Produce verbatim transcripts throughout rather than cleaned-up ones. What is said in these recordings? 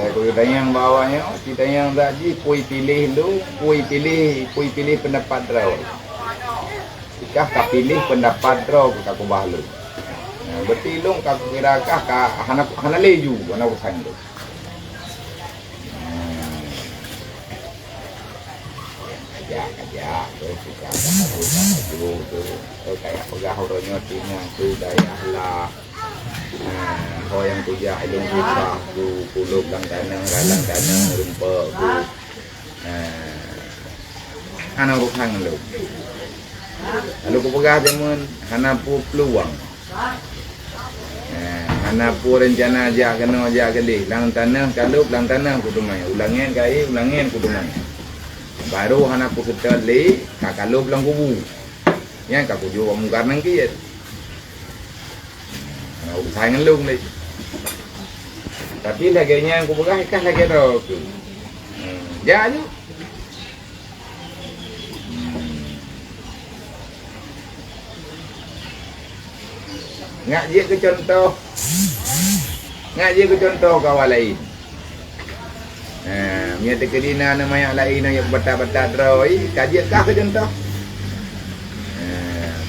Keu tanyong bak awak nyoe, ci tanyong that jih, pui piléh lôn, pui piléh, pui piléh peundapat droe. Ikah ka piléh peundapat droe keu ka keubah lôn. Nah, berarti lôn ka kukira kah ka hana, hana lé ju, hana urusan lôn. Nah. Kajak, kajak, tu, tu, tu, tu, tu, tu. Oh, kayak peugah uroe nyoe, tinggal tu dayah lah. Nah, ho nyang kujak ilôn susah, ku, kulôb lam taneuh, ralang taneuh, rumpok, ku. Nah, hana urusan ngon lôn. Lalu kupeugah jameun, hana peue peuluang. Eh, hana peue reuncana jak keunoe, jak keudeh. Lam taneuh kalôb, lam taneuh kuteumèe. U langèt ka éh, u langèt kuteumèe. Barô hana kuseutôt lé, ka kalôb lam kubu. Nyan ka kujok bak Mungkar Nakir. Hana urusan ngon lôn lé. Tapi lagèe nyan kupeugah, ikah lagèe droe keuh. Hmm, jak ju. Nyak jeuet keu cuntoh. Nyak jeuet keu cuntoh keu awak laén. Ha, meunyoe teukeudi na aneuk manyak laén nyang batat-batat droe, ka jeuet kah keu cuntoh. Ha,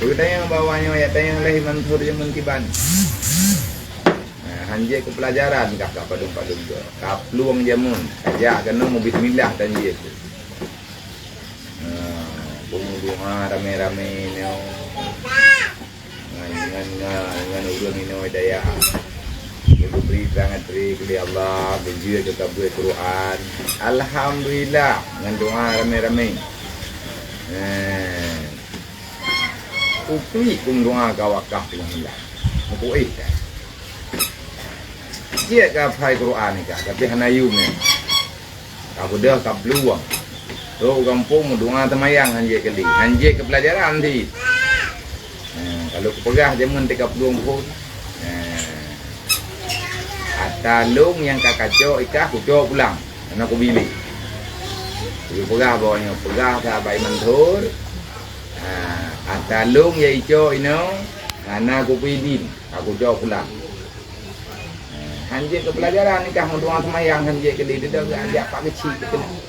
peue tanyong bak awak nyoe, jak tanyong lé Mansur jameun kiban. Ha, han jeuet keu peulajaran kah ka padum-padum droe. Ka plueng jameun, ka jak keunoe meubismillah tan jeuet. Nah, beumeudoa ramé-ramé nyoe. Ngon, ngon, ngon, ngon ureueng inoe dayah. Geubri santri lé Allah, beujeuet keu tabeuet Quran. Alhamdulillah, ngon doa ramé-ramé. Eh. Kupi keu doa ka wakah teungoh hilang. Meukuéh dah. Jeuet ka hafai Quran ni kah, tapi hana yum nyan. Ka beudôh ka peuluwang. Trok u gampông meudoa teumayang han jeuet keudeh. Han jeuet keu peulajaran cit. Ha, ka lheueh kupeugah jameun teuka peuluwang phôn. Ha. Ata lôn nyang ka kacok ikah kucok pulang. Hana kubi lé. Kupeugah bak nyoe, peugah that bak Imam Thor. Ha, ata lôn nyang icok inoe hana kupeudin. Ka kucok pulang. Eh, han jeuet keu peulajaran, ikah meudoa seumayang han jeuet keudeh, dudoe geujak pat keuchik keunoe.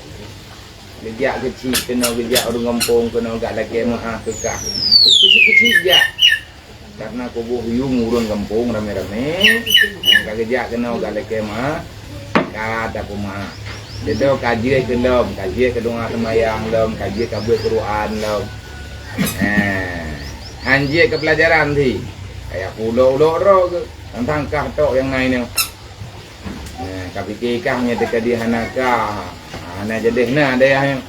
Geujak keuchik keunoe, geujak ureueng gampông keunoe, geujak lakèe meu'ah keu kah. Keuchik-keuchik jak. Karena kuboh yum ureueng gampông ramé-ramé, nyang ka geujak keunoe, geujak lakèe meu'ah, ka tapeumeu'ah. Dudoe ka jeuet keu lom, ka jeuet keu doa seumayang lom, ka jeuet ka beuet Quran lom. Eh, han jeuet keu peulajaran cit. Kaya ulok-ulok droe keuh. Tang-tang kah tok nyang na inoe. Eh, ka pike kah nyan teuka di hana kah, hana jadeh na dayah nyoe.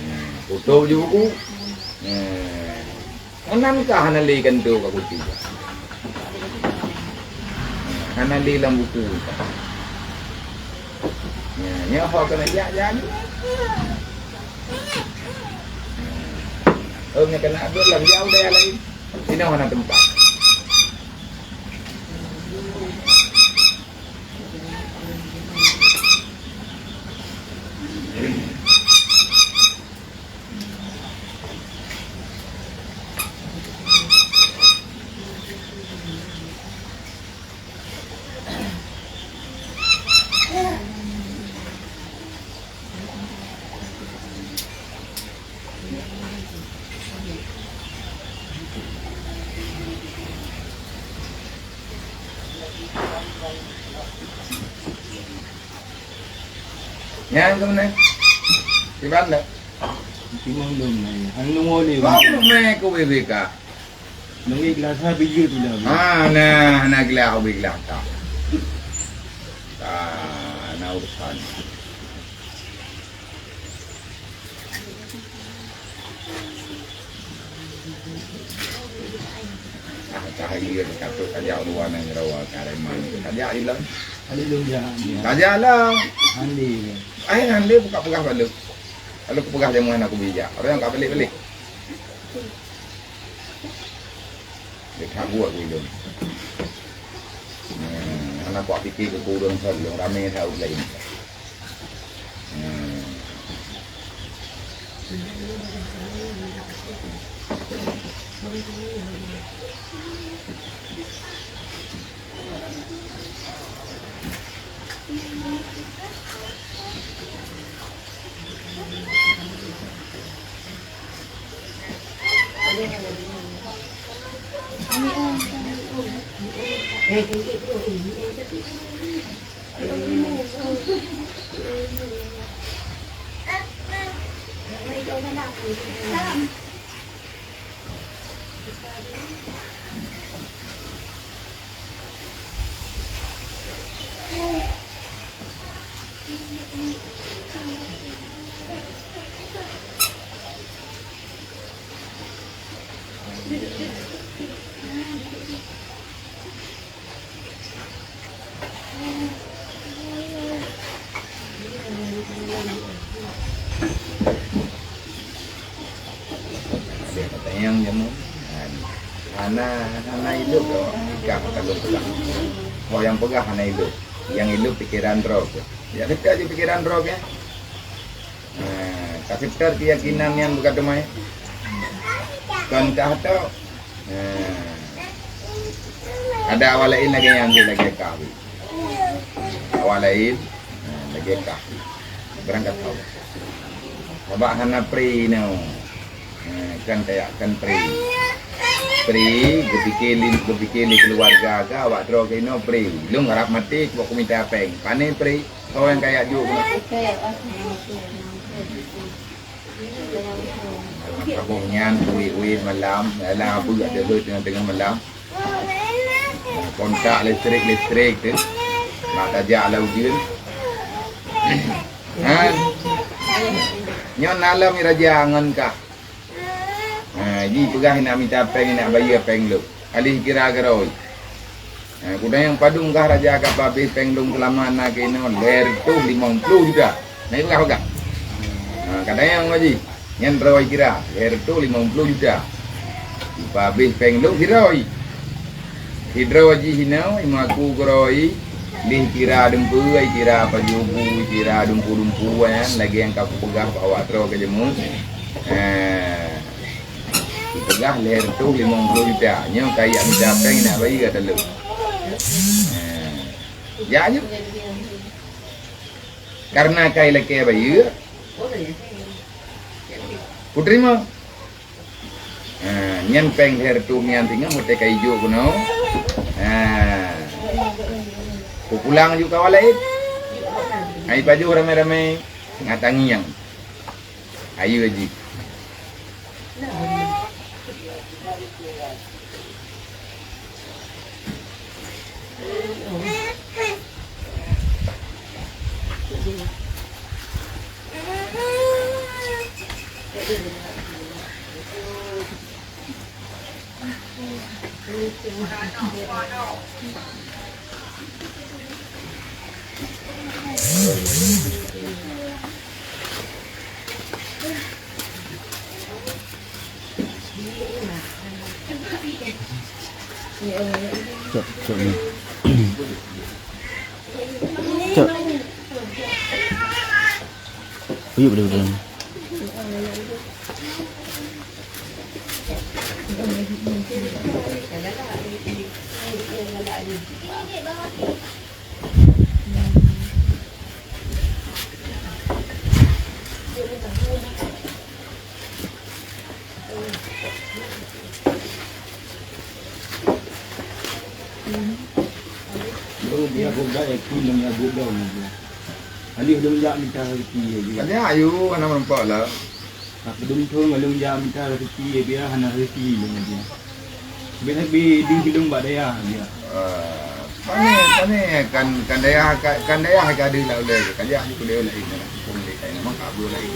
Eh, kutôb ju buku. Eh, meunan kah hana lé kantô ka kutu. Eh, hana lé lam buku kah. Eh, nyoe ho keuneuk jak-jak. Eh, oh, nyoe keuneuk abot lam jauh dayah laén. Inoe hana teumpat. Nyan keunoe. Kiban dah. Timang dong nai. Anu ngoli. Kau belum naik ke B B K? Nunggu gelas ha bijeu tu dah. Ah, nah, nah gelas, habis gelas tak. Ah, nah urusan. Ah, cahaya dekat tu tajak luar nang rawa kareman. Tajak ilang. Ada dong jahat. Tajak lah. Andi. Ai andi buka peugah balu. Lalu aku peugah jamuan aku bijak. Orang yang tak balik-balik. Dia tak buat aku hidup. Hmm, anak buat fikir ke kurang selalu ramai tahu lain. Hmm. Ada nyang jamu. Hana, hana hidup dah. Ikan kalau pegang. Oh, yang pegang hana hidup. Yang hidup pikiran droe. Ya, kita aja pikiran droe ya. Nah, ka seutôt keuyakinan nyan beuka teumai. Kon kah tho. Nah. Ada awak laén lagèe nyan lagèe kah. Awak laén, nah, lagèe kah. Barangkapeue. Sabab hana pri nyoe. Nah, kan tayak kan pri. Pri, geupike lé, geupike lé keuluwarga ka awak droe keunoe pri. Lôn harab maté, keu mita péng. Pane pri. Soe nyang kaya jok keunoe? Saboh nyan, uwit-uwit malam, dalam abu jak deuheut teungoh-teungoh malam. Kontak listrik-listrik tu. Mak tajak lah ujeuen. Ha? Nyoe na lom raja ngon kah. Ha, ji peugah nak mita péng, nak bayeue péng lôn. Alih kira keurôi. Ha, kudang nyang padum kah raja ka pabeh péng lôn seulama na keunoe lhèe reutôh limong ploh juta. Na peugah-peugah. Ha, kadang nyang ngaji. Nyan roi kira lhèe reutôh limong ploh juta. Ipabeh péng lôn keurôi. Sidroe jih hinoe, imaku keurôi, lih kira dumpeue, kira pajoh bu, kira dumpu-dumpu, eh, lagèe nyang ka kupeugah bak awak droe ka jeumu. Eh, ipeugah lhèe reutôh limong ploh juta. Nyoe kaya mita péng nak bayeue ka teulheueh. Eh, jak ju. Kareuna kai lakèe bayeue, kuteurimong. Ha, nyan péng lhèe reutôh nyan singoh meuté ka ijok keunoe. Ha. Kupulang ju kawan laén. Hai pajoh ramé-ramé ngat tangieng. Ayu aji. Cok, cok ni. Cok. Uyup dia betul. Lôn biar boga ekui lôn ya boga lôn. Alih lôn jak mita rezeki ya. Ada ayu anak nampak lah. Tapi dum thon lôn jak mita rezeki ya biar hana rezeki lôn ya. Biasa bi di lôn bak daya ya. Ah, pane, pane kan, kan dayah, kan, kan dayah ka deuh lam ulèe, ka jak di ulèe laén, pun di laén, memang ka beu laén.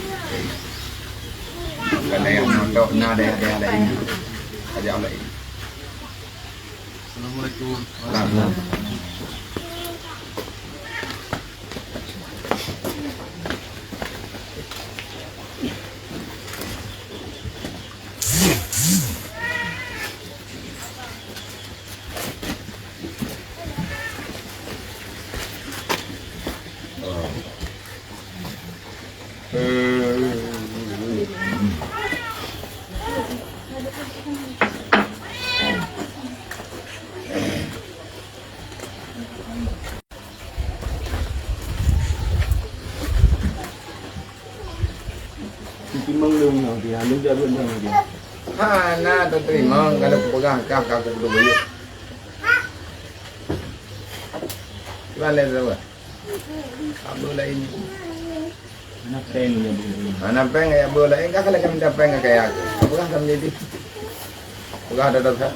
Kan dayah motok na dayah-dayah laén, ka jak laén. Assalamualaikum. Waalaikumsalam. Teurimong lôn nyoe, dia. Lôn jak buet nyoe, dia. Hana teurimong, kalau kupeugah kah, ka kupeugah. Lain saboh. Abeuh laén. Hana péng ya, Bu. Hana péng ya, abeuh laén. Ka lheueh ka minta péng ka kaya. Peugah sama jadi. Peugah dah dah.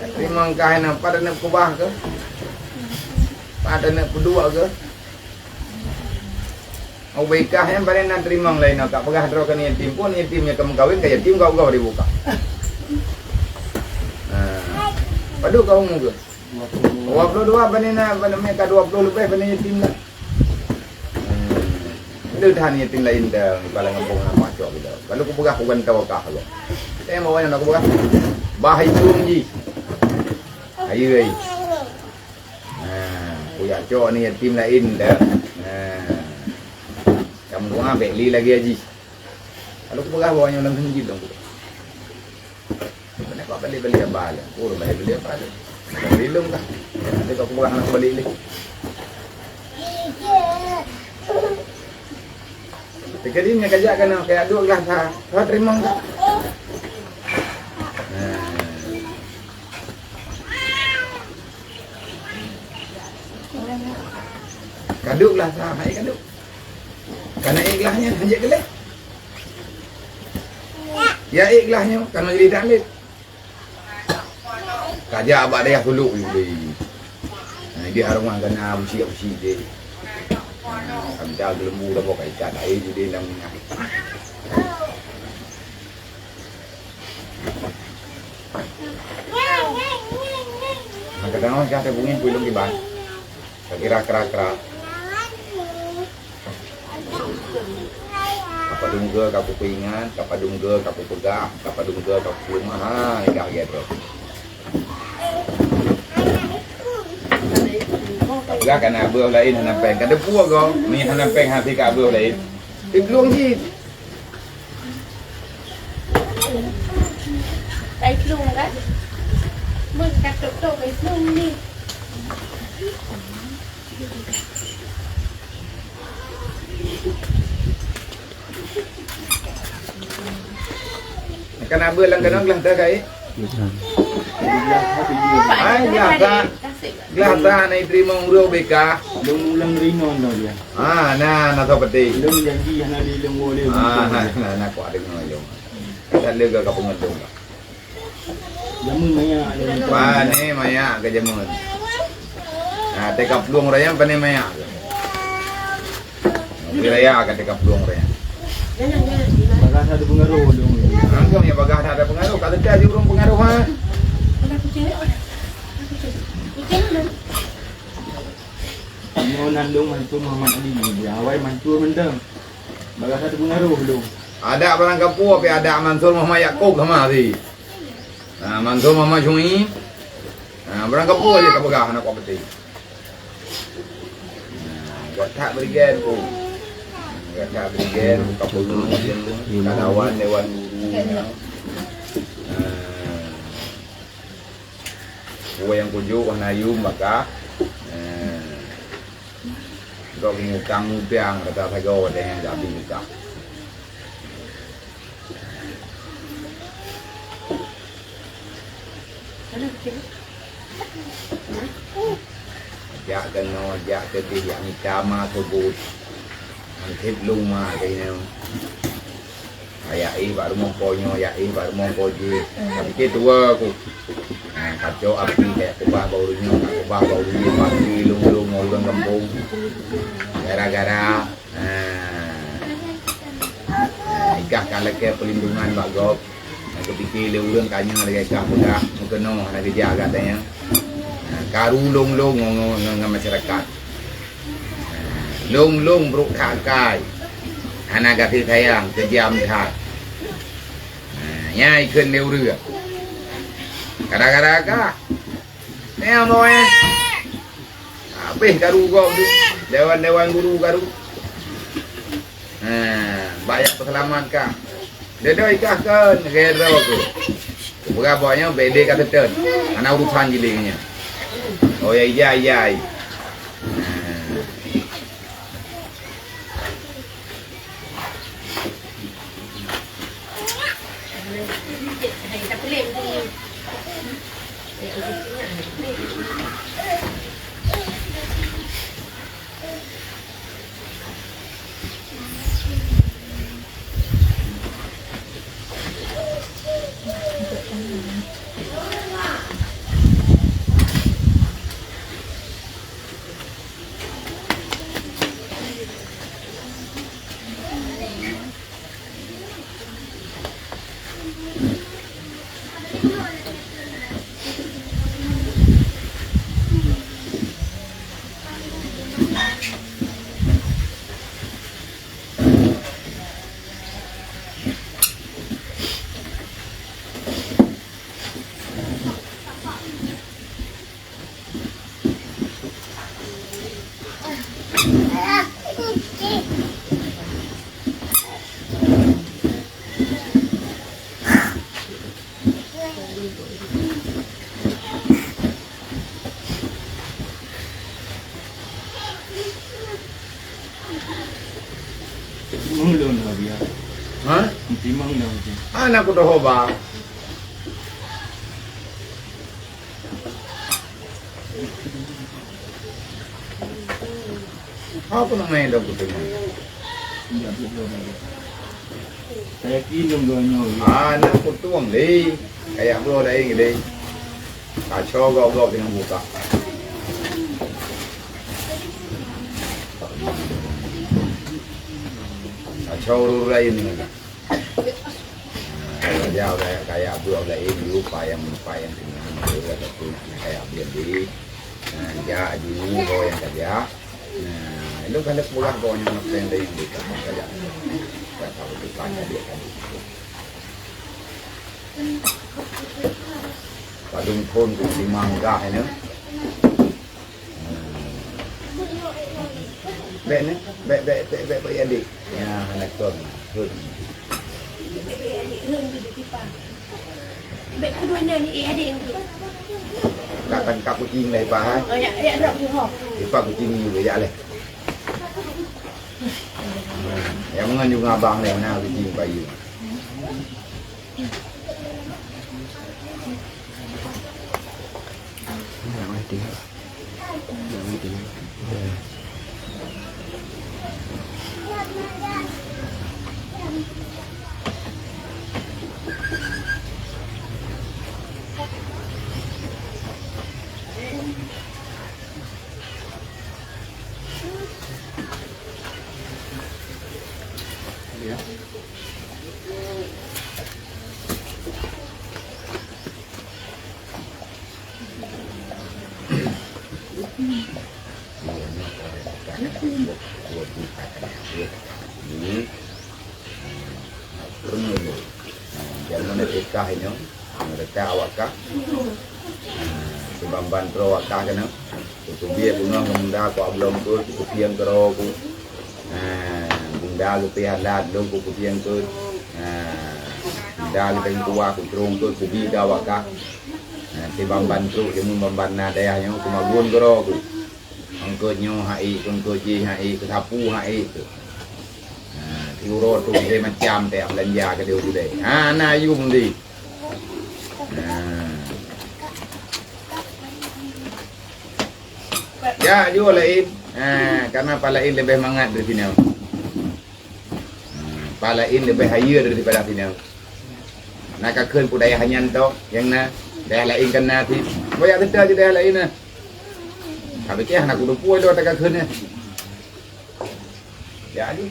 Teurimong kah nyan, pat aneuk keubah keuh? Pat aneuk peuduek keuh? Ubé kah nyan paléng na teurimong laén, ka peugah droe keu yatim pun, yatim nyang ka meukawen ka yatim, ka ugoe dibuka. Nah, padub ka umu keuh? Dua puluh dua, paléng na, paléng ka dua puluh leubeh, paléng yatim lah. Hmm. Leuh that yatim laén teuh, kepala gampông na mak cok kita. Lalu kupeugah kugan tawakah Allah. Eh, mau nyan kupeugah. Bah itu ji. Ayo ai. Nah, kuyak cok ni yatim laén teuh. Nah. Kamu doa bek li lagi haji. Lalu kupeugah bawa nyoe lam sini dong. Mana kau balik-balik abah lé? Oh, balik-balik abah lé. Balik lom kah? Nanti kau kurang nak balik lé. Teuka di nyan kajak kana, kajak duek glah sa. Kau teurimong kah? Nah. Kaduk glah sa, hai kaduk. Kana ék glah nyan, hanjeuet keu lé. Ya ék glah nyoe, kana jadi dak lé. Kajak bak dayah Suluk jih. Nah, di arumah kana usiek-usiek deh. Nah, kamita geuleumbu dah bawa kaitan air jadi dalam minyak. Nah, kadang-kadang saya bunyi pulang di bawah. Kira-kira. Kapadum goe ka kupeuingat, kapadum goe ka kupeugah, kapadum goe ka kupeuleumah, ha, nikah lagèe droe. Kapeugah kana abeuh laén hana péng, ka teupeue goe, meunyo hana péng hase ka abeuh laén. Iplueng cit. Kai plueng kan? Mun ka tok-tok kai plueng ni. Kana abeuh lam keunoe glah teuh kai? Ai glah sa, glah sa na iteurimong ureueng beka. Lôn ulang ringon dah dia. Ah, na, na seperti. Lôn janji hana di lôn boleh. Ah, na, na, na kuat deungoe lôn. Dan lega ka peungeut lôn. Jameun maya. Pane maya ka jameun. Nah, teuka plueng raya pane maya. Di raya ka teuka plueng raya. Bagah ada pengaruh dong. Anggam ya bagah ada pengaruh. Kalau tak ada urang pengaruh ha. Nyoe nan dong mantu Muhammad Ali. Awai mantu mendeng. Bagah ada pengaruh dong. Ada barang kampung tapi ada Mansur Muhammad Yakub sama si. Ha, Mansur Muhammad Syuib. Ha, barang kampung aja tak peugah anak kuat betul. Nah, gata berikan ku. Gata berikan ku kapung, kalawan dewan guru. Nah. Ku yang kujuk warna yum baka. Nah. Dok ngutang ngutang kata sago deh yang jadi kita. Jak keunoe, jak keudeh, jak mita ma teubus. Angkét lôn ma keunoe. Ayak éh bak rumoh po nyoe, ayak éh bak rumoh po jih. Tapi ke tuwo ku. Nah, kacok api kayak kubah bak ureueng nyoe, kubah bak ureueng nyoe, pasti lôn-lôn ngon ureueng gampông. Gara-gara Nah, ikah ka lakée peulindungan bak gob. Nyang geupike lé ureuëng ka nyoe lagée kah peugah, meukeunoe hana geujak gata nyan. Nah, karu lôn-lôn ngon, ngon, ngon, ngon masyarakat. Nah, lôn-lôn brok that kai. Hana gaséh sayang, keujam that. Nah, nyan ikheun lé ureuëng. Gara-gara kah. Nyoe moe. Habéh karu gob tu. Dewan-dewan guru karu. Ha, bak jak peuseulamat kah. Dedoi kah kon, gaya droe ku. Peugah bak nyoe, bede ka teuteun. Hana urusan jih lé nyan. Oh, ya, ijai, ijai. Ha. Hana kudoh ba. Apa nama yang dah kutemukan? Saya kira dong doanya. Ah, nak kutuang deh. Kayak bro lain deh. Kacau gok-gok dengan buka. Kacau urut lain ni. Nah, kalau dia udah kayak bro lain, you payang payang dengan dia ataupun kayak dia deh. Nah, dia dulu ho yang kerja. Nah, ilôn ka lheueh peugah gobnyan ngon péng dayeueng dikah masa jak. Ka tahu depan ka dia tadi. Padum phôn ku lima meugah nyoe. Nah. Bèk nyoe, bèk, bèk, bèk, bèk, bèk, adik. Ya, hana kon. Heuet. Bèk keudua nyan, eh, adék nyan tu. Ka tangkap kucing lah, Ipah, eh. Oh, ya, ya, drop tu, ho. Ipah kucing ni juga, ya, leh. Yang mana juga abang leh, mana kucing bayi. Jangan meuneutikah inong, meuneutikah awak kah. Sibang ban troe awak kah keunoe. Kuteubiet bunoe ngon bunda, kuablong keut, kupieng keudroe ku. Nah, bunda geupih alat, lôn ku kupieng keut. Nah, bunda geuteng kuah, kucrông keut, kubi keu awak kah. Nah, sibang ban trok, jameun ban-ban na dayah nyoe, kumagun keudroe ku. Eungkôt nyoe hai, eungkôt jih hai, keusapu hai tu. Nah, siuroe tu lhèe macam teuh beulanja keu deh udeh. Ha, na yum di. Nah. Ya, jua laén. Ha, karena pah laén leubeh mangat dari sinoe. Hmm, pah laén leubeh hayeue daripada sinoe. Na ka kheun peue dayah nyan toh, nyang na dayah laén kan na cit. Boh jak teuta cit dayah laén na. Ka pike hana kuteupue lôn ata ka kheun nyan. Jak laju.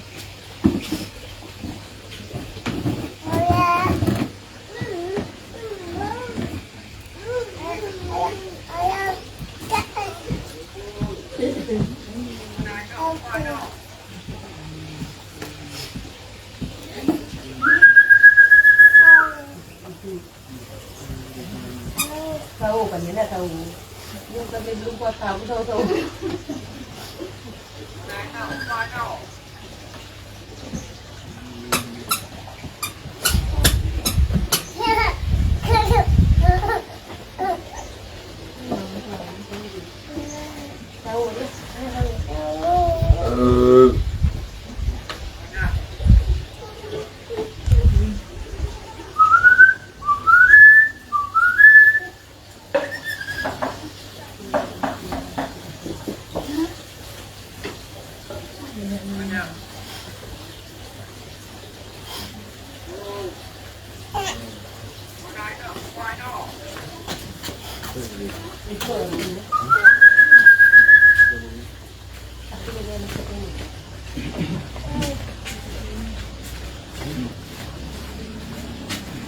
Tahu kan, dia nak tahu. Dia bukan dia belum kuat tahu, tahu, tahu.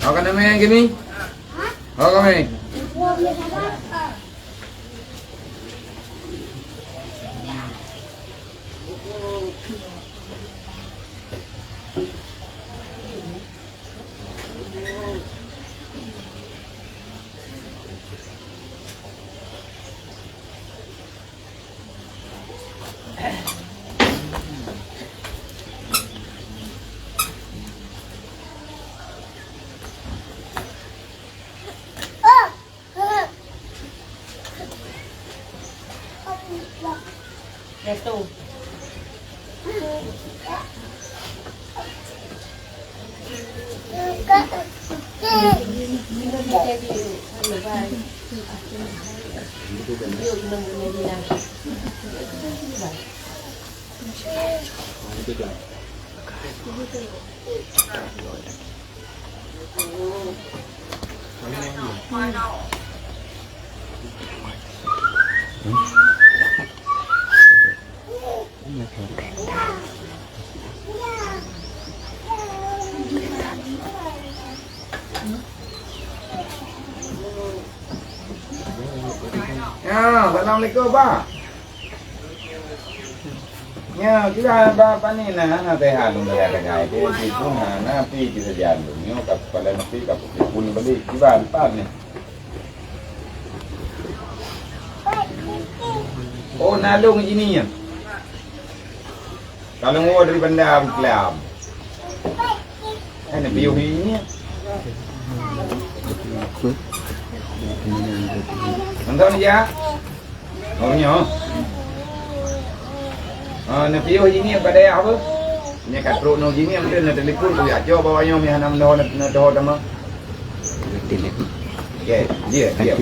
Ho keunoe mè, Kimi? Ho keunoe mè? Jatuh. Ya, assalamualaikum, Pak. Ya, kita Bapak ni nah, nah, sehat dong, sehat, sehat. Dia tipu, nah, nah, pi kita jalan dong. Nyo, kat kepala nepi, kat pun balik, kita empat ni. Oh, nalung ini ya. Kalau ngua dari benda Islam. Eh, Nabi Yuh ini. Nonton ya. Oh, nyo. Ah, Nabi Yuh ini pada ya apa? Nya ka trok nyoe jih ni, mungkin na telepon tu ya, coba bawa nyoe meuhana meudoho, na, na doho teuma. Okey, dia, dia.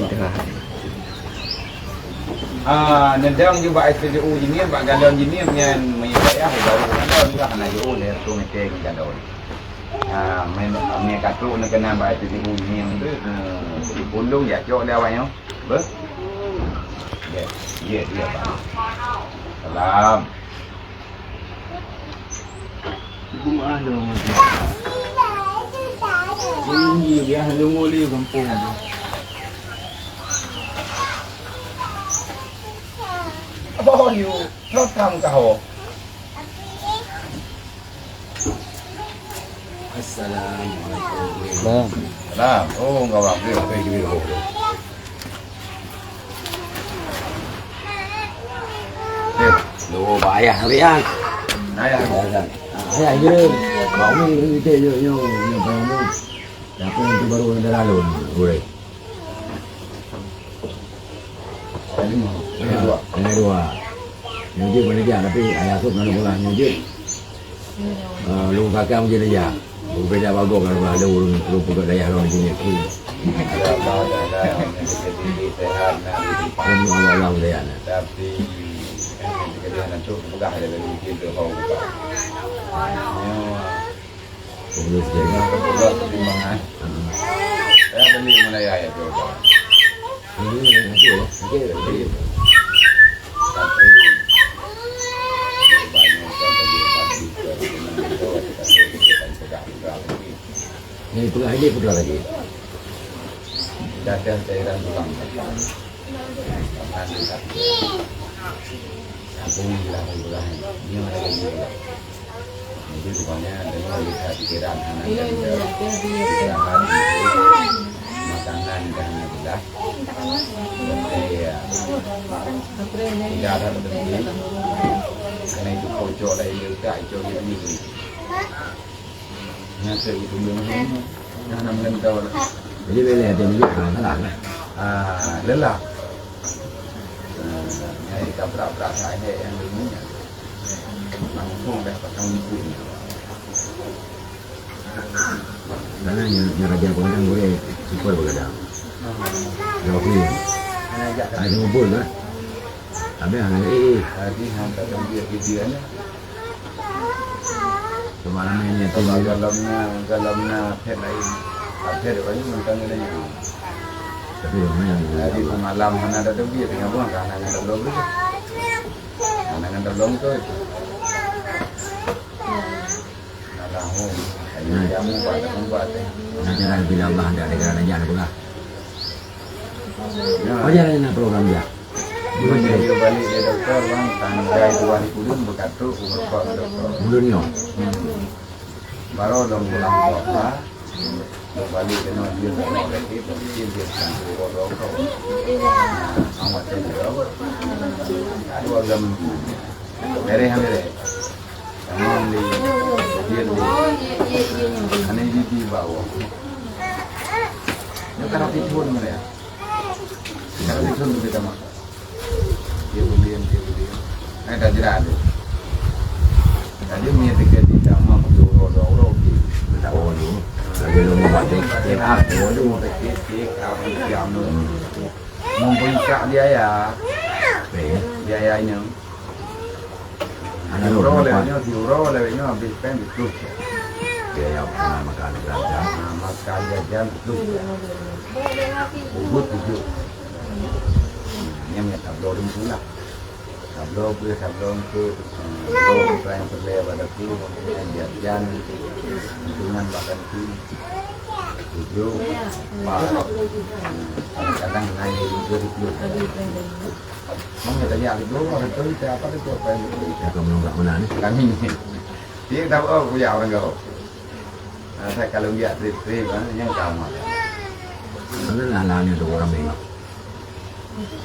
Ah, neudong ju bak S P B U jih ni, bak galon jih ni, nyan meunyo payah baru galon lah, hana jeuet lé ratus meter ngon galon. Ah, men, men ka trok neukeunan bak S P B U jih ni, tu, eh, pundong jak cok lé awak nyoe. Beh? Ya, ya, ya, Pak. Salam. Ibu mah dong. Ini dia, dia lunggu di kampung. Oh, you, not come kau. Assalamualaikum. Salam. Salam. Oh, enggak apa-apa. Okey, okey, okey. Okey. Loh, bak ayah, ayah. Ayah. Ayah, ayah, ya. Bak umi, umi, cek, yo, yo, yo, bak umi. Tapi itu baru ada lalu, boleh. Yang kedua. Yang kedua. Yang kedua, boleh dia, tapi ayah tu kena pulang, yang kedua. Ah, lôn kakang mungkin aja. Berbeda bagoe kan, kalau ada ureueng, ureueng peugah dayah lôn di sini. Ada Allah Taala yang menjadi sehat, nak ditimpa. Alhamdulillah, Allah Taala. Tapi, eh, kejadian itu peugah ada dalam mungkin tu, kau buka. Ya. Peugah sejarah. Peugah pertimbangan. Hmm. Ya, beli mana ya, ya, tu. Ini yang okey, ya. Okey, okey. Ni peugah lagi, peugah lagi. Datang cairan tulang. Tangan di kaki. Aku ni bilang orang, dia mana lagi bilang. Jadi rupanya dengan lihat pikiran hana ada istirahat, makanan dah hana jelas. Jadi, ya, tidak ada rezeki. Karena itu kocok lah, itu tak, itu gitu. Nyata itu memang hana mengental. Jadi bila dia tunjuk, ha, salah lah. Ah, lelah. Ah, nyai tabrak-brak saja yang dunia. Langsung dah pasang buku ni. Karena yang, yang raja pun kan boleh super begadang. Jawab ni. Ada ngumpul lah. Habis hana, eh, eh. Tadi hang tak tembik video ni. Cuma ramai ni tu. Kalau, kalau na, kalau na pet lain. Pet lain macam ni. Tapi ramai yang jadi pemalam hana ada tembik, tengah buang ke hana ngan tolong tu. Hana ngan tolong tu. Alah, oh. Ayo, kamu buat, kamu buat, eh. Nah, jangan bila Allah ada, ada kerana jangan pula. Ya. Oh, jangan nak program dia. Bukan dia balik dari doktor, bang, tanggai dua hari bulan berkatu, berkatu doktor. Bulan ni, oh? Hmm. Baru dong pulang doktor. Balik kena dia tak mau lagi, berhenti dia tak mau rokok. Awak tu dia. Ada orang. Beres, beres. Tangan di, dia di. Ane di, di bawah. Dia kan hati pun dia. Kan hati pun kita mah. Dia boleh, dia boleh. Ai dah jelas tu. Tadi punya tiga di kamar tu, dua orang, dua orang, okey. Tak orang tu. Lagi dua orang. Cek, cek up. Waduh, cek, cek up, cek up. Membuka biaya. Biaya ini. Ada euro lewatnya, di euro lewatnya habis pen betul. Biaya makan jajan. Nah, makan jajan betul. Ubud tujuh. Ini minta belum pulang. Tabloe beuh, tabloe eungkôt, tabloe peureulèe bak dapur, kemudian jajan, lingkungan bak kantin, tujoh, empat, kadang-kadang naik juga di puluh. Mana tadi ada dua orang, satu kita apa tu, apa yang kita. Kau menunggak mana ni? Kami ni. Dia tahu, oh, punya orang kau. Nah, saya kalau lihat trip-trip, ah, yang kamu. Mana lah, lah ni dua orang ni.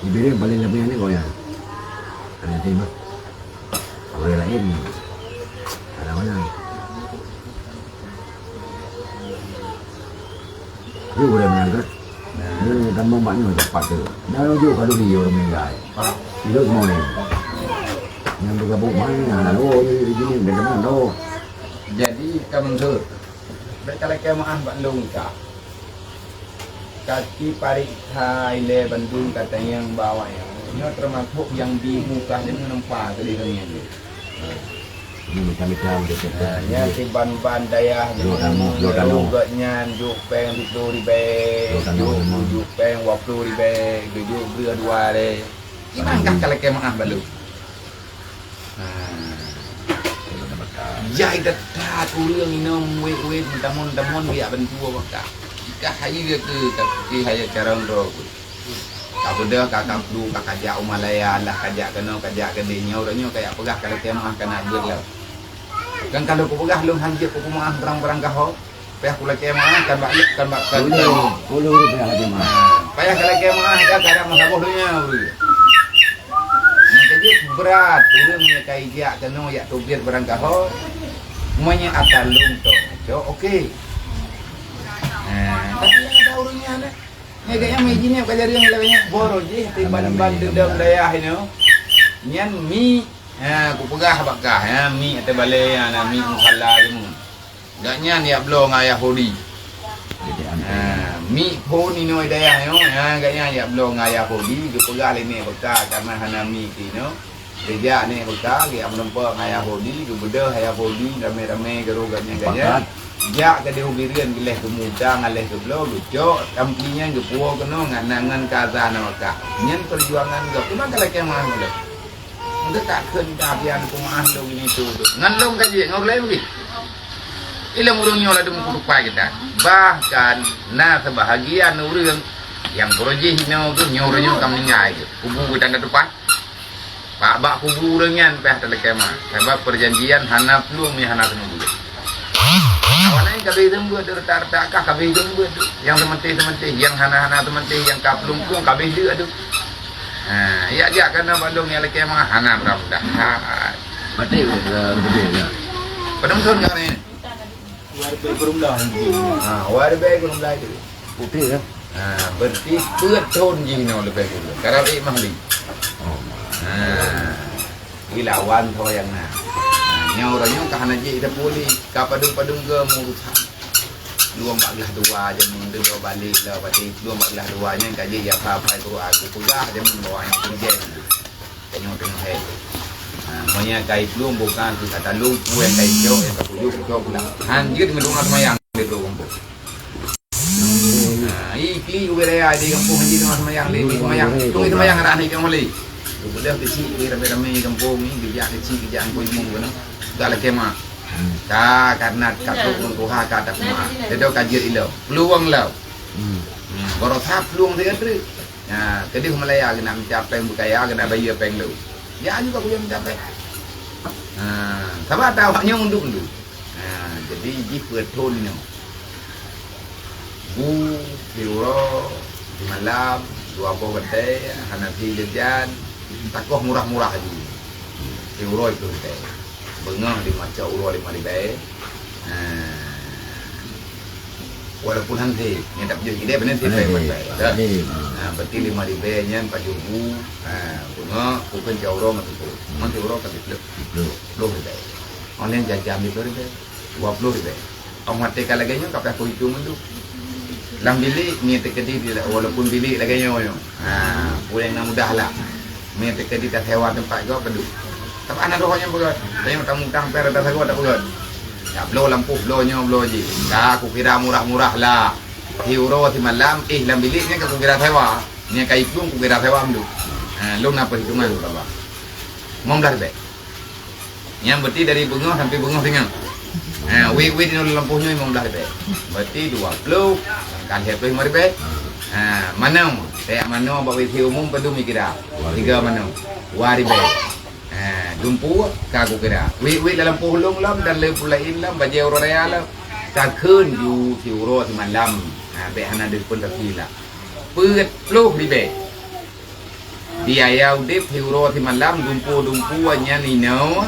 Ibrahim paling lebih ni goyang. Ada tim ah. Orang lain. Ada mana? Dia orang menangkap. Dia tambah maknya cepat tu. Dah rujuk kalau dia orang meninggal. Hidup semua ni. Yang bergabung mana? Lalu dia di sini, dia teman tu. Jadi, kamu tu. Bèk ka lakèe meu'ah bak lôn ka. Kaki parit hai lé bandum ka tanyong bak awaknyan. Nyoe teumasok nyang bi muka deungon nampa keudéh nyan. Ini macam-macam dia kata. Ha, nyan siban-ban dayah. Dua tamu, dua tamu. Gobnyan jok péng tujoh ribèe, jok, jok péng dua ploh ribèe, jok breueh dua lé. Iman kah ka lakèe meu'ah bak lôn? Ha. Jai that-that ureueng inong wet-wet meutamon-tamon biak bantu awak kah. Jika hayeue keu ka putih hayeue carông droe. Ka beudôh ka, ka plueng ka kajak u Malaya lah kajak keunoe kajak keudéh nyoe uroe nyoe kajak peugah ka lakèe meu'ah ka na jeuet lom. Kan ka lôn kupeugah lôn han jeuet kupeumeu'ah barang-barang gaho. Payah kulakèe meu'ah kan bak, kan bak, kan, ulôn, ulôn payah lakèe meu'ah. Payah kulakèe meu'ah kan kadang meusaboh donya. Nyang keujeuet brat ureueng nyang ka ijak keunoe jak teubiet barang gaho. Meunyoe ata lôn tok, cok, oke. Nah, tapi nyang ada ureueng nyan, eh. Nyang gaya meuizin nyang ka jari nyang laén nyang boro jih, tiban-ban deudong dayah nyoe. Nyan mi, ha, kupeugah bak kah, ha, mi ateueh balèe, ha, na mi musala deungon. Gobnyan jak bloe ngon Yahudi. Ha, mi phôn inoe dayah nyoe, ha, gobnyan jak bloe ngon Yahudi, geupeugah lé nèk beuka karena hana mi keu inoe. Geujak nèk beuka, geujak meurumpok ngon Yahudi, geubeudôh Yahudi, ramé-ramé geuruek gobnyan gobnyan. Jak keudéh u Bireuen, geuléh keu muda, ngon léh keu bloe, geucok, tampli nyan geupuwoe keunoe, ngon nan ngon kaza na meuka. Nyan peujuangan gob. Teuma ka lakèe meu'ah lôn. Meudekat kheun ka bian peumeu'ah lôn ini tu. Ngon lôn ka jeuet, ngon ureueng laén mungkin. Ilôn ureueng nyoe ladôm kutupai geutanyoe. Bahkan na seubahagian ureueng nyang peureujih inoe geuh nyoe ureueng nyoe ka meuninggai geuh. Kubu geutanyoe tupai. Bak, bak kubu ureueng nyan payah talakèe meu'ah. Sabab peujanjian hana plueng meuhana seumeubeuet. Awaknyan ka abéh seumeubeuet, retak-retak kah ka abéh seumeubeuet tu. Nyang seumeuteh-seumeuteh, nyang hana-hana seumeuteh, nyang ka plueng-plueng ka abéh deuek tu. Ha, jak-jak kana bandum nyang lakèe meu'ah hana mudah-mudahan. Berarti, eh, lebih, ya. Padum thôn ka ni? Dua ribèe kureueng blah. Ha, dua ribèe kureueng blah tu. Putih, ya? Ha, berarti peuet thôn jih nyoe leubeh dulu. Karab ék Mahli. Oh. Ha. Ilawan tho nyang na. Ha, nyoe uroe nyoe ka hana jeuet sapeue lé. Ka padum-padum geuh meurusan. Dua bak glah dua jameun, dua balek lah, berarti dua bak glah dua nyan ka jeuet ya, apa-apa guru aku peugah jameun bahwa yang kerja. Tengok-tengok hai. Ha, meunyo kai plueng bukan tu kata lu, kue kai jok, yang tak tujuh, jok pula. Han jeuet ngeudong seumayang di plueng kumpul. Ha, ikli ubé raya di kampung haji tengah semayang, di semayang. Tunggu semayang arah ni tengok balik. Udah kecil, di ramai-ramai kampung ni, bijak kecil, bijak angkut imum kena. Gak lagi mak. Ka karena ka tu urang tuha ka tak mak. Dia dah kaji ilo. Peluang lo. Hmm, baru sah peluang dia tu. Ha, kedih Malaya kena minta peng bukaya, kena bayar peng lo. Ya juga aku yang minta peng. Ha, sabar tak awak nyong dulu. Ha, jadi jih peuet thôn nyoe. Bu, siuroe, simalam, dua boh batèe, hana si jajan, takoh murah-murah aju. Siuroe peuet batèe. Beungoh lima cok uroe lima ribèe. Ha. Walaupun han si, nyan tak pajôh idéh beuna si pèng batèe. Ha, berarti lima ribèe nyan pajôh bu, ha, beungoh, bukan cok uroe ngon siuroe. Ngon siuroe ka siplôh. Siplôh ribèe. Online jajan siplôh ribèe. Dua puluh ribèe. Óh watèe ka lagèe nyoe ka payah kuhitong mandum. Lam bilék, meunyo teukeudi, walaupun bilék lagèe nyoe, nyoe. Ha, peue nyang na mudah lah. Meunyo teukeudi tasewa teumpat gob padum. Tapi hana doh nyang peugöt. Tanyoe tamutang pèng rata sagoe tapeugöt. Ya, bloe lampôh, bloe nyoe, bloe jih. Ka kukira murah-murah lah. Siuroe simalam, eh, lam bilék nyan ka kukira sewa. Nyan ka iplueng kukira sewa mandum. Ha, lôn na peuhitungan, Bapak. Limong blah ribèe. Nyang berarti dari beungoh sampai beungoh singoh. Ha, wit-wit inoe lampôh nyoe limong blah ribèe. Berarti dua puluh, ka lhèe ploh limong ribèe. Ha, manoe, setiap manoe bak W C umum padum kira. Tiga manoe. Dua ribèe. Ha, dumpeue ka kukira. Wit-wit lam lampôh lôn lom dan lé peue laén lom, bajèe uroe raya lom. Takheun ju siuroe simalam. Ha, bèk hana deuh pun tapi lah. Peuet ploh ribèe. Biaya udép siuroe simalam dumpeue-dumpeue nyan inoe.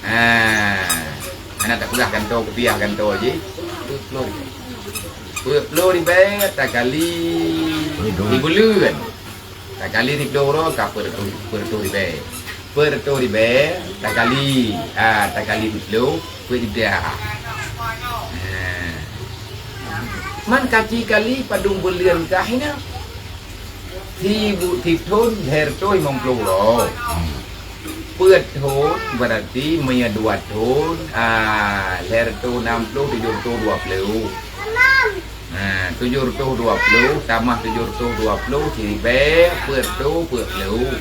Ah, hana tapeugah gantoe kupiah gantoe jih. Peuet ploh ribèe. Peuet ploh ribèe takali sibuleuen. Takali siplôh uroe ka peuet reutôh, peuet reutôh ribèe. Peuet reutôh ribèe takali, ah, takali siplôh, peuet juta. Ah. Man kaci kali padum buleuen kah inoe? Sibu-, sithôn lhèe reutôh limong ploh uroe. Peuet thôn, berarti meunyo dua thôn, ah, lhèe reutôh nam ploh, tujoh reutôh dua ploh. Ah, tujoh reutôh dua ploh tamah tujoh reutôh dua ploh, siribèe peuet reutôh peuet ploh.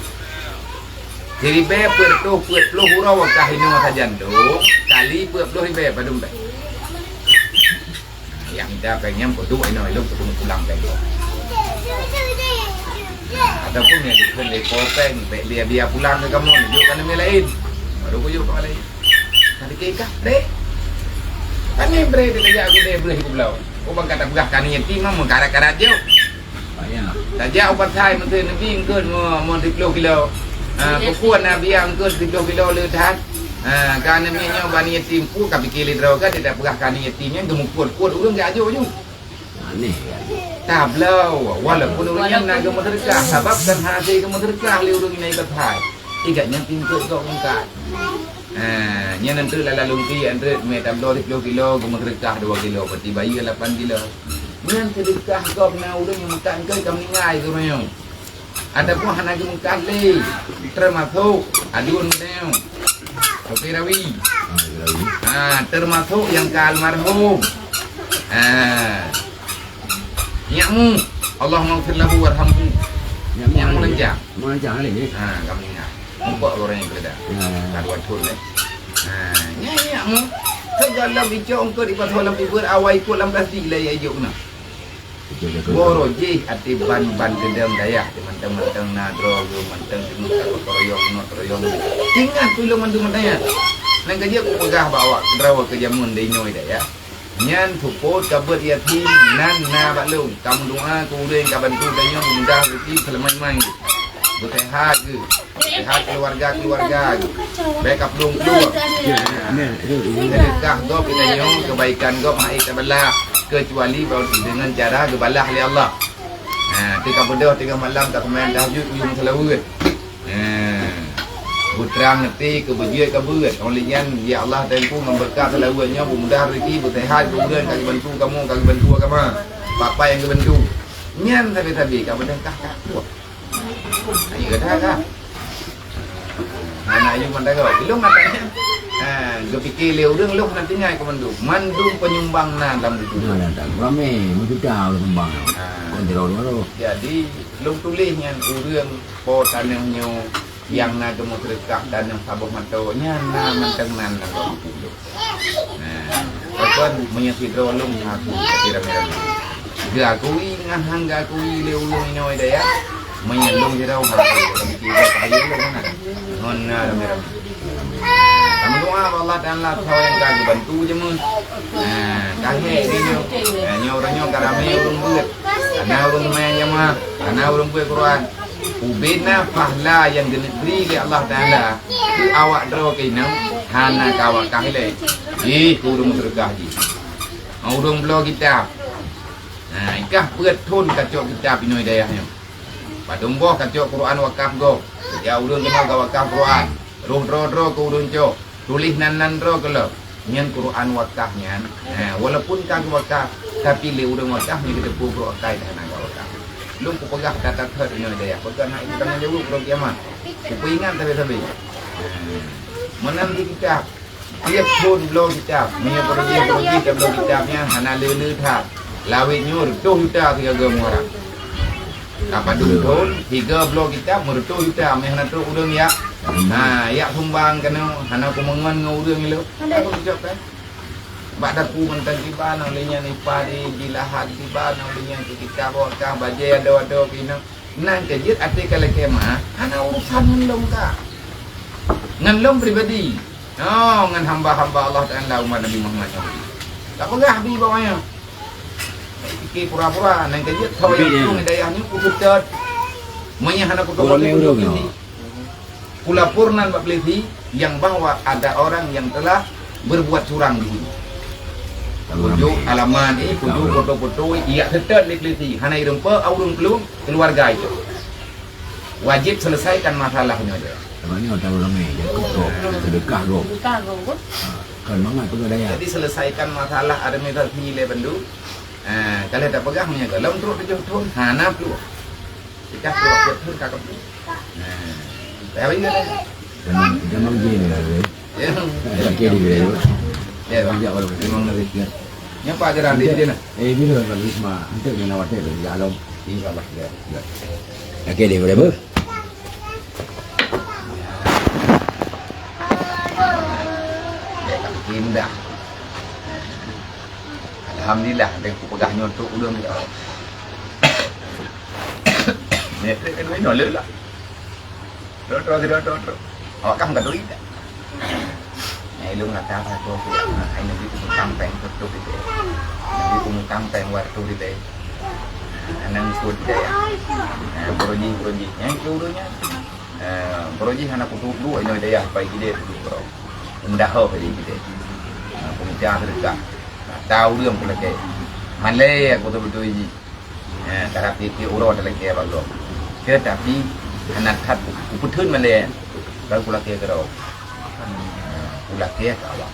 Siribèe peuet reutôh peuet ploh uroe wakah inoe sajan tu, kali peuet ploh ribèe padum bèe. Nyang mita pèng nyan peuduek inoe, ilôn peuduek pulang pèng nyan. Ataupun nyang dikheun lé po pèng, bèk dia, dia pulang keu kamoe, jok keu aneuk miet laén. Baru kujok keu laén. Ka dikeh kah, breh. Pane breh, dia tajak keu dia breh keu beulau. Oh, bang kata peugah kani yatim mah meukarat-karat jok. Tajak u pasai meuteun Nabi eungkôt meu-, meu siplôh kilo. Ha, peukuan Nabi eungkôt siplôh kilo le that. Ha, ka aneuk miet nyoe bani yatim, peue ka pike lé droe ka, dia tapeugah kani yatim nyan geumeukuet-kuet ureueng geujok ju. Aneh. Tabloe, walaupun ureueng nyan na geumeuseudeukah, sabab kan hase geumeuseudeukah lé ureueng nyan ié pasai. Igat nyan tingkot gok mungkat. Ha, nyan eunteuk lala lungki, eunteuk mé tabloe siplôh kilo, geumeuseudeukah dua kilo, berarti bayeue lapan kilo. Nyan seudeukah gob na ureueng nyang meukat eungkôt ka meuninggai geumeunyoe. Ataupun hana geumeukat lé, teumasok aduen meunyoe. Toke rawi. Ha, teumasok nyang ka almarhum. Ha. Nyak mu, Allahummaghfir lahu warhamhu. Nyak mu lancang. Mu lancang lé, eh? Ha, ka meuninggai. Mumpok ureueng nyang keudeh. Ya, ya, ya. Ka dua thôn lé. Ha, nyan nyak mu. Segala bicok eungkôt dipasoe lam pibeuet, awai ikot lam plastik lé, ya, ijok keunoe. Betul, betul. Boro jih até ban-ban keudong dayah, mantong-mantong na droe geuh, mantong teungoh takot teuroyong, keunoe teuroyong. Ingat tulông mandum dayah. Nyan ka jeuet kupeugah bak awak droe keu jameun di nyoe dayah. Nyan seupôt ka beuet yatim nan na bak lôn. Ka meudoa keu ureueng ka bantu tanyoe, mudah rezeki seulama iman geuh. Beuseuhat geuh. Sehat keuluwarga-keuluwarga geuh. Bèk ka plueng-plueng. Seudeukah gob geutanyoe, keubaikan gob hana tabalah keucuali deungon cara geubalah lé Allah. Ha, teuka beudôh teungoh malam taseumayang tahajud, kuyue meuseulaweuet. Ha. Beutrang até keu beujeuet ka beuet. Óh lheueh nyan, ya Allah, Teungku, ngon beureukat seulaweuet nyoe, beumudah rezeki, beuseuhat keu ureueng ka geubantu kamoe, ka geubantu agama. Peue-peue nyang geubantu. Nyan sabe-sabe ka beudôh kah ka kuat. Ayo dah kah. Hana ayo mantong. Ilôn mantong nyan. Ha, geupike lé ureueng lôn hana tinggai keu mandum. Mandum peunyumbang na lam buku. Na, na, na. Ramé, meujuta ureueng nyumbang. Ha. Kon sidroe dua droe. Jadi, lôn tuléh nyan ureueng po tanoh nyoe nyang na geumeuseudeukah tanoh saboh mantong nyan na mantong nan lam buku lôn. Nah, pakon meunyoe sidroe lôn ngaku, tapi ramé-ramé. Geuakui ngon han geuakui lé ureueng inoe dayah. Meunyoe lôn sidroe ngaku, tapi sidroe payah lôn na. Ngon na ramé-ramé. Nah, tameudoa bak Allah Taala, soe nyang ka geubantu jameun. Nah, ka hék nyoe. Nah, nyoe ureueng nyoe ka ramé ureueng beuet. Kana ureueng seumayang jamaah, kana ureueng beuet Quran. Ubena pahala nyang geuneuk bri lé Allah Taala keu awak droe keunoe hana ka awak kah ilèe. Jih keu ureueng meuseudeukah jih. Ngon ureueng bloe kitab. Nah, i kah peuet thon ka cok kitab inoe dayah nyoe. Padum boh ka cok Quran wakaf gob. Setiap ureueng keunoe ka wakaf Quran. Roh droe-droe keu ureueng cok. Tuléh nan-nan droe keu lom. Nyan Quran wakaf nyan, ha, walaupun ka geuwakaf, tapi lé ureuëng wakaf nyan geuteupeue brok akai dah hana geuwakaf. Lôn kupeugah that-that inoe dayah, peugah hana itu tanggong jaweueb uroe kiamat. Kupeuingat sabe-sabe. Ha. Meunan di kitab, tiep thon bloe kitab, meunyoe peureuji-peureuji tabloe kitab nyan hana le-le that. Lawét nyoe reutôh juta sigaga muara. Ka padum thon, tiga bloe kitab, meureutoh juta, meuhana trok ureuëng yak. Ha, yak sumbang keunoe, hana kumeungon ngon ureuëng ilok. Aku ucapkan. Bak daku mantong kiban, oleh nyan ipa di, di lahat kiban, oleh nyan keu kita bawa kah bajée ado-ado keu inong. Nang keu jeuet até ka lakée meu'ah, hana urusan ngon lôn ka. Ngon lôn pribadi. Oh, ngon hamba-hamba Allah Taala umat Nabi Muhammad nyoe. Tak peugah bi bak nyoe. Pike pura-pura, nang keu jeuet tho nyang ureuëng dayah nyoe kupeutôt. Meunyoe hana kupeutôt, kulapornan bak polisi yang bahwa ada orang yang telah berbuat curang di sini. Kujuk alamat, eh, kujuk foto-foto, yak seutôt lé polisi. Hana ireumpok, ureuëng keuluarga itu. Wajib selesaikan masalah nyoe. Sebenarnya tahu ramai, dia kok sedekah kok. Sedekah kok. Ha, kan mangat peugah dayah. Jadi selesaikan masalah administrasi lé bandum. Ha, kalau tak peugah meunyoe kalau trok tujuh thon, hana pluh. Kita trok tujuh thon ka keupeue. Ha. Tapi enggak ada. Jangan, jangan begini lah. Ya. Oke, di video. Ya, Bang. Terima kasih. Nyapa ajaran di sini. Eh, bila Bang Risma, untuk yang awak tu, ya, alom. Insya Allah, ya, ya. Oke, di video. Indah. Alhamdulillah, ada kupeugah nyoe untuk ulun. Ni, ni, ni, ni, ni, lah. Trok, trok, trok, trok, trok. Awak kan bukan turi dah. Nah, ilung kata apa tu? Nah, ini di umur kampeng tu, tu, tu. Di umur kampeng waktu di deh. Anak ikut di deh. Nah, beruji, beruji. Yang itu urunya. Nah, beruji anak kutu dua ini deh ya, pai gede tu, bro. Indah ho pai gede. Nah, pemuda sedekah. Nah, tahu dia pun lagi. Malai aku tu betul ji. Ha, karab tiep-tiep uroe talakée bak lom. Teutapi hana that ku-, kupeutheun malée, ka kulakée keudroe. Ha, kulakée keu awak.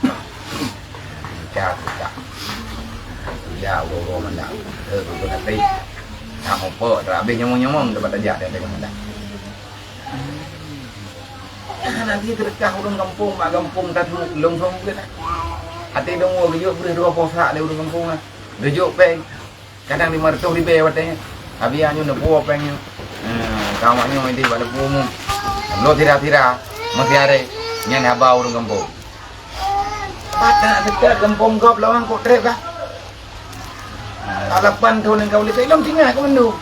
Ka, ka. Ya, uroe-uroe mandang. Hei, beutôi até. Kamoe pok, teurabeh nyomong-nyomong, dapat tajak dia tengah mandang. Nah, nanti teureukah ureuëng gampông, mak gampông, tatu, lôn song beuna. Até dong woe geujok breueh dua poh sak lé ureuëng gampông, ah. Geujok péng. Kadang lima reutôh ribée watée nyan. Abi nyoe neupuwoe péng nyoe. Eh, ka awak nyoe ideh bak leupeu umu. Bloe sira-sira, meusiaré, nyan haba ureuëng gampông. Pat na teuka gampông gob lawang kok treb kah? Ka lapan thon nyang ka ulée ilong tinggai keu mandum.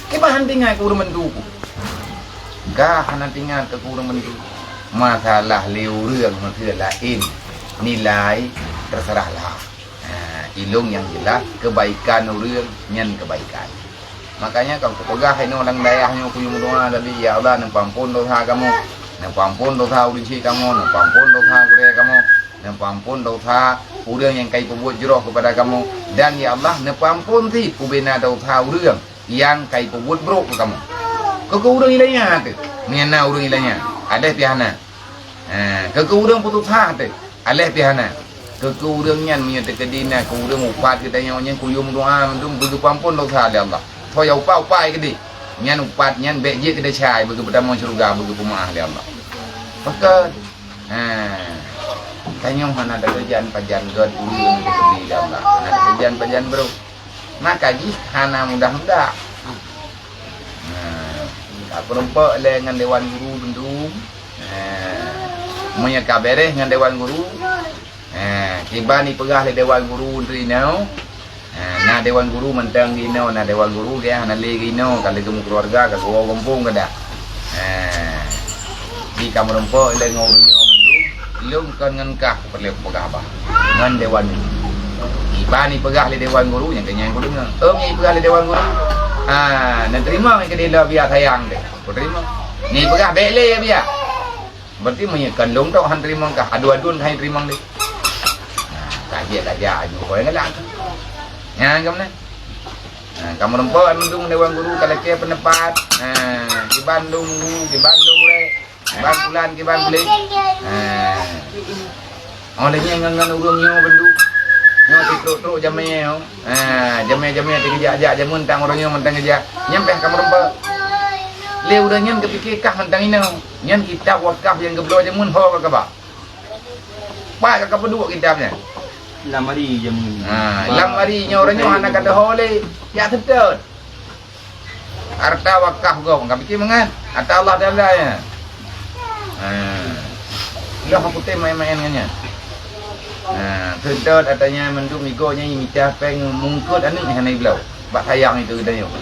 Kiban han tinggai keu ureuëng bantu ku. Ka hana tinggai keu ureuëng bantu. Masalah lé ureuëng meukeue laén nilai, terserahlah. Ha, ilong nyang jeulaih, kebaikan ureuëng nyan kebaikan. Makanya ka kupeugah inoe lam dayah nyoe kuyue meudoa tadi, "Ya Allah, neupeuampon dosa kamoe, neupeuampon dosa ureuëng chik kamoe, neupeuampon dosa gurée kamoe, neupeuampon dosa ureuëng nyang ka jipeubuet jroh keupada kamoe, dan ya Allah, neupeuampon cit ubena dosa ureuëng nyang ka jipeubuet brok keu kamoe." Keu, keu ureuëng ilée nyan teuh, meunyan na ureuëng ilée nyan, aléh pih hana. Ha, keu, keu ureuëng putus asa teuh, aléh pih hana. Keu, keu ureuëng nyan meunyoe teukeudi na keu ureuëng upat geutanyoe nyan kuyue meudoa mandum beugeupampon dosa lé Allah. Tho ya upat-upat keudeh. Nyan upat nyan bék jeuet keudeh cai beugeutamong syeuruga beugeupeumaáh lé Allah. Pakon? Ha. Tanyoe hana teukeujeuan pajan gét ureuëng teukeudi lé Allah. Hana teukeujeuan pajan brok. Maka jih hana mudah-mudah. Nah, ka peurumpok lé ngon dewan guru bandum. Nah, meunyoe ka beres ngon dewan guru, nah, kiban ipeugah lé dewan guru teuh inoe. Nah, na dewan guru mantong inoe, na dewan guru geuh hana lé inoe, ka lheueh geumeukeuluwarga, ka geuwoe gampông ka dah. Nah, di ka meurumpok lé ngon ureuëng nyoe mandum, lôn kon ngon kah peureulée kupeugah bah. Ngon dewan guru. Kiban ipeugah lé dewan guru, nyang keunyan kudeungoe. Ôm nyang ipeugah lé dewan guru. Ha, neuteurimong nyang keudeh lom biasa sayang deh. Kuteurimong. Nyang ipeugah bék lé ya biasa. Berarti meunyoe kon lôn tok han teurimong kah, adu-adun kah han teurimong deh. Nah, ka jeuet ka jak aju koi galak. Nyan ka meunan. Nah, ka meurumpok mandum dewan guru ka lakée peundapat. Nah, kiban lôn guru, kiban lôn gurée. Kiban pulan, kiban puléh. Ha. Oh, lé nyan ngon, ngon ureueng nyoe bandum. Nyoe sitrok-trok jamé nyoe. Ha, jamé-jamé teugeujak-jak jameun tang ureueng nyoe mantong geujak. Nyan pih ka meureumpok. Lé ureueng nyan geupike kah mantong inoe. Nyan kitab wakaf nyang geubloe jameun ho ka kaba. Pat ka peuduek kitab nyan. Lam ari jameun. Ha, lam ari nyoe ureueng nyoe hana ka teuho lé. Jak seutôt. Harta wakaf gob, ka pike mangat. Harta Allah Taala nyan. Ha. Lôn hana kutem maén-maén ngon nyan. Ha, seutôt ata nyan mandum migo nyan mita péng meungkot aneuk nyan hana ibloe. Bak sayang itu geutanyoe.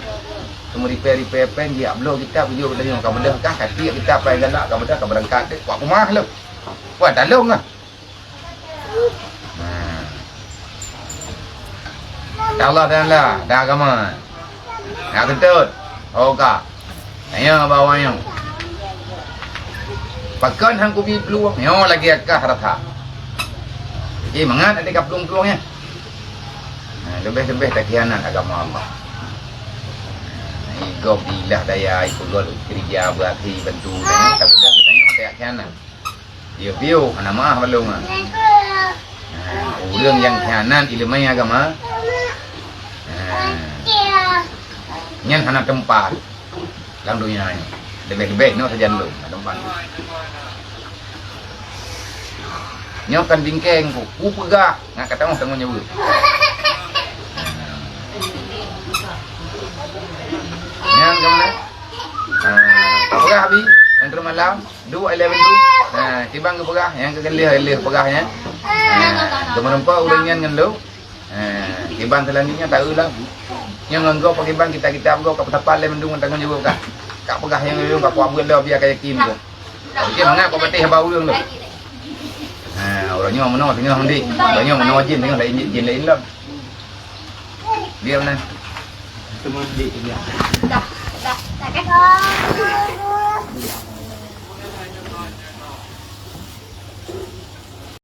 Teuma ripée-ripée péng jijak bloe kitab jijok geutanyoe ka beudôh kah, ka tiek kitab péng galak ka beudôh ka beurangkat deh. Kuat kumah lom. Kuat talong lah. Nah. Allah Taala, dah agama. Nak kentut. Oka. Ayo bawa nyoe. Pakon hang kubi peluang. Nyoe lagi akah rasa. Jadi mangat ada ka peluang-peluang ya. Nah, lebih-lebih tak khianat agama Allah. Nah, igop dilah daya, ipeugol kerja berarti bantu. Tapi dah kita nyoe tak khianat. Piôh-piôh, hana meu'ah balong, ha. Ha, ureueng nyang khianat ileumèe agama. Ha. Nyan hana teumpat lam donya nyoe. Leubeh-leubeh nyoe sajan lôn, hana teumpat. Nyoe kan bingkeng ku, kupeugah, ngat ka tangoh tanggong jaweueb. Nyan ka mana? Ha, peugah bi, nyan teuma malam. Duek ilèe bandum. Ha, kiban geupeugah, nyang keu lheueh, lheueh peugah nyan. Ha, geumeurumpok ureueng nyan ngon lôn. Ha, kiban seulanjutnya taeu lom. Nyang ngon gob pakiban kitab-kitab gob ka peutapa lé mandum ngon tanggong jaweueb kah. Ka peugah nyang lôn ka kuabeuet lom biar ka yakin gob. Oke, mangat kau patéh haba ureueng tu. Ha, ureueng nyoe meunoe singoh mandi. Ureueng nyoe meunoe jin singoh laén jin laén lom. Biar meunan. Teuma dik dia.